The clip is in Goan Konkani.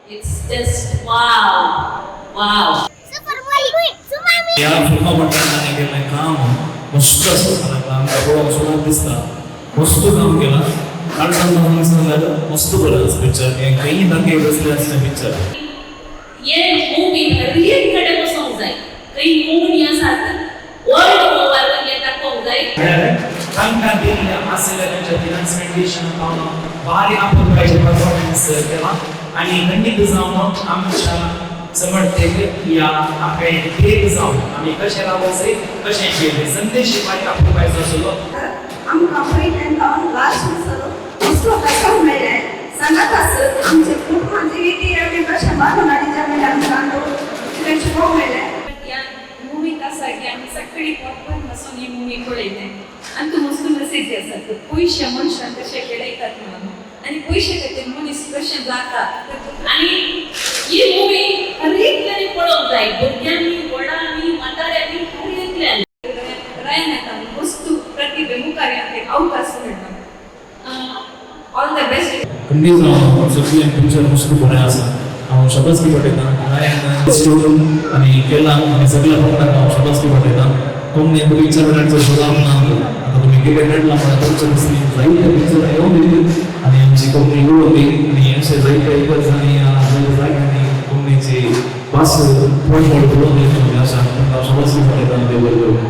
It's just wow, wow. Super movie, super. ह्या फिल्मा म्हणटात ताणें केल्लें काम मस्त आसा. आमकां पळोवंक सुद्दां दिसता, मस्त काम केलां. काळजान सांगता जाल्यार मस्त बरें आसा पिक्चर. हें खंयी दाखय बसलें आसता पिक्चर. हे मूवी हर एक कडेन वचोंक जाय. खंय कोंकणी आसात, वर्ल्ड ओवर हें दाखोवंक जाय. म्हळ्यार तांकां दिल्ल्या आशिल्ल्या तांच्या फिनान्समेंटेशन जावन भारी आपुलकायेचें परफॉर्मन्स केलां आनी खंडीत जावन आमच्या समर्थेक ह्या आमकां एक देख जावन आमी कशें रावप, कशें जियेवप, संदेश भारी आपुलकायेचो आसलो. आमकां पयल्यान जावन लास्ट म्हणसर मस्त हांसूंक मेळ्ळें. सांगात आसत आमचे कुटुंबाची रिती आमी कशें बांदून हाडिच्या मेळ्ळें, आमकां कितें शिकोवंक मेळ्ळें. ह्या मुवीक आसा की आमी सगळी पॉपकॉर्न बसून ही मुवी पळयले आनी तूं मस्त मेसेजी आसा, पयशे मनशाक कशे खेळयतात म्हणून आनी पयशे खातीर मनीस कशें जाता. आनी ही मूवी हर एकल्यानी पळोवंक जाय, भुरग्यांनी, व्हडांनी, म्हाताऱ्यांनी, हर एकल्यानी. रायन येता वस्तू प्रतिभे मुखार येता, अवकाश मेळटा. All the best. खंडीत जावन सगळें पिक्चर मस्त बरें आसा. हांव शाबासकी पटयतां नारायण स्टोरी आनी केला आनी सगळ्या पंगडाक हांव शाबासकी पटयतां. कोंकणी पिक्चर मेळचो सुदाम ना. आतां तुमी कितें मेळ्ळां म्हळ्यार तुमच्या दिसली जायते पिक्चर येवन दिली आनी आमची कोंकणी उलोवपी आनी अशें जायते एकच आनी जायते जाग्यांनी कोंकणीची भास व्हड व्हड उलोवन दिली. आसा, तांकां हांव शाबासकी पटयतां. देव बरें करूं.